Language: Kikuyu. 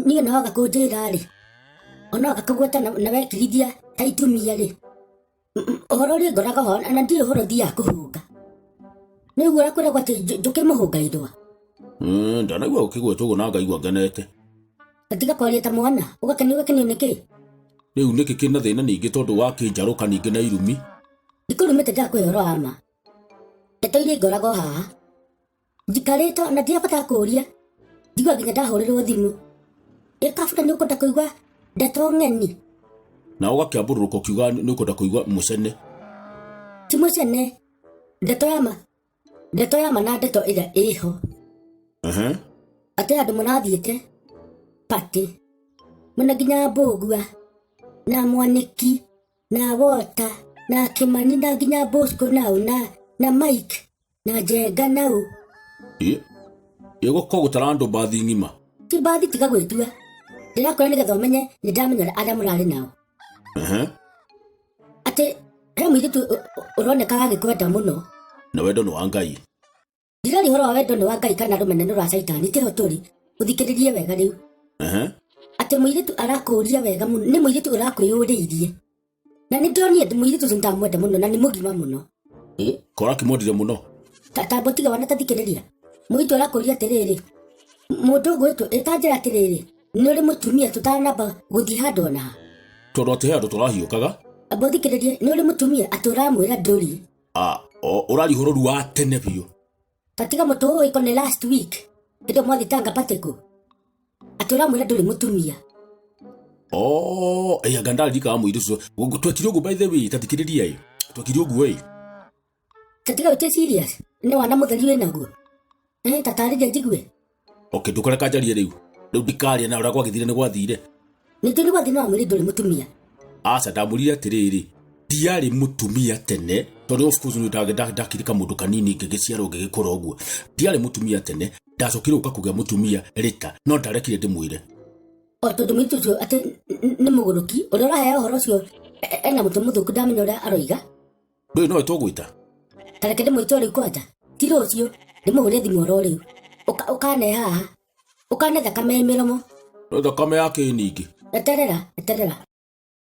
Niĩ na waga kũnjĩra rĩ, ona waga kũgweta na wekirithia ta itumia rĩ, ũhoro ũrĩa ngoraga ho na ndirĩ ũhoro thiaga kũhũnga. Nĩ ũguo ũrĩa kwĩragwo atĩ njũke mũhũnga ithũa. Ndanaigua ũkĩgweta ũguo na ngaigua ngenete. Tiga kwaria ta mwana, ũgakenio ũgakenio nĩkĩ? Rĩu nĩkĩ kĩna thĩna ningĩ tondũ wakĩnjarũka ningĩ na irumi? Ndikũrumĩte ndakũhe ũhoro wa ma. Ndeto iria ngoragwo haha. Njikarĩte na ndirabatara kũũria. Njigua nginya ndahũrĩrwo thimũ. Ĩ kabura nĩ ũkwenda kũigua ndeto ng'eni? Na ũgakĩambũrũrũka ũkiuga nĩ ũkwenda kũigua mũcene. Ti mũcene. Ndeto ya ma. Ndeto ya ma na ndeto ĩrĩa ĩho. Atĩ andũ mũrathiĩte party. Mwĩna nginya Mbũgua na Mwanĩki na Walter na Kĩmani na nginya Bosco nau na Mike na Njenga nau. Ĩ, ĩgũkorwo gũtara andũ mbathi ng'ima. Ti mbathi tiga gwĩtua. Ndĩrakwĩra nĩgetha ũmenye nĩ ndamenya arĩa mũrarĩ nao. Atĩ he mũirĩtu ũronekaga agĩkwenda mũno. Na wendo nĩ wa Ngai. Ndiraria ũhoro wa wendo nĩ wa Ngai kana rũmena nĩ rwa Caitani tiho tũrĩ. Ũthikĩrĩrie wega rĩu. Atĩ mũirĩtu arakũũria wega mũno, nĩ mũirĩtu ũrakwĩyũrĩirie. Na nĩ ndĩronire mũirĩtu ũcio nĩndamwenda mũno na nĩ mũgima mũno. Kora kĩmwendire mũno. Tambo tiga wana tathikĩrĩria. Mũirĩtu arakũũria atĩrĩrĩ, mũndũ ũgwĩtwo ĩtanjĩra atĩrĩrĩ, nĩ ũrĩ mũtumia tũtanamba gũthiĩ handũ ona ha. Tondũ atĩ he andũ tũrahiũkaga. Amba ũthikĩrĩrie, nĩ ũrĩ mũtumia atĩ ũramwĩra ndũrĩ. Ah, ũraria ũhoro rĩu wa tene biũ. Tatiga mũtũ ũyũ ĩko nĩ last week. Hĩndĩ mwathitanga patĩkũ. Atĩ ũramwĩra ndũrĩ mũtumia. Oh, ĩ anga ndaririkana mũirĩtu ũcio. Twekire ũguo by the way, ta thikĩrĩria ĩ. Twekire ũguo ĩ. Tatiga wĩte serious. Nĩ wana mũtheri wĩ naguo. Eh, tatarĩria njigue. Okay, ndũkareka njarie rĩu. Rĩu ndikaria na ũrĩa gwagĩthire nĩ gwathire. Ningĩ nĩ gwathire na wamwĩrire ndũrĩ mũtumia. Aca ndamwĩrire atĩrĩrĩ, ndiarĩ mũtumia tene tondũ of course nĩ ndakĩrĩ kamũndũ kanini ngĩgĩciarwo ngĩgĩkũra ũguo. Ndiarĩ mũtumia tene, ndacokire gũka kũgĩa mũtumia rĩta, no ndarekire ndĩmwĩre. O tondũ mũirĩtu ũcio atĩ nĩ mũgũrũki, ũrĩa ũraheo ũhoro ũcio ena mũtwe mũthũku ndamenya ũrĩa aroiga. Ndũĩ nowe tũgwĩta? Ta reke ndĩmwĩte o rĩu kwanja. Ti rũciũ, ndĩmũhũrĩre thimũ oro rĩu. Ũkane haha. Ũkane thakame ĩ mĩromo. Thakame ya kĩ ningĩ? Eterera, eterera.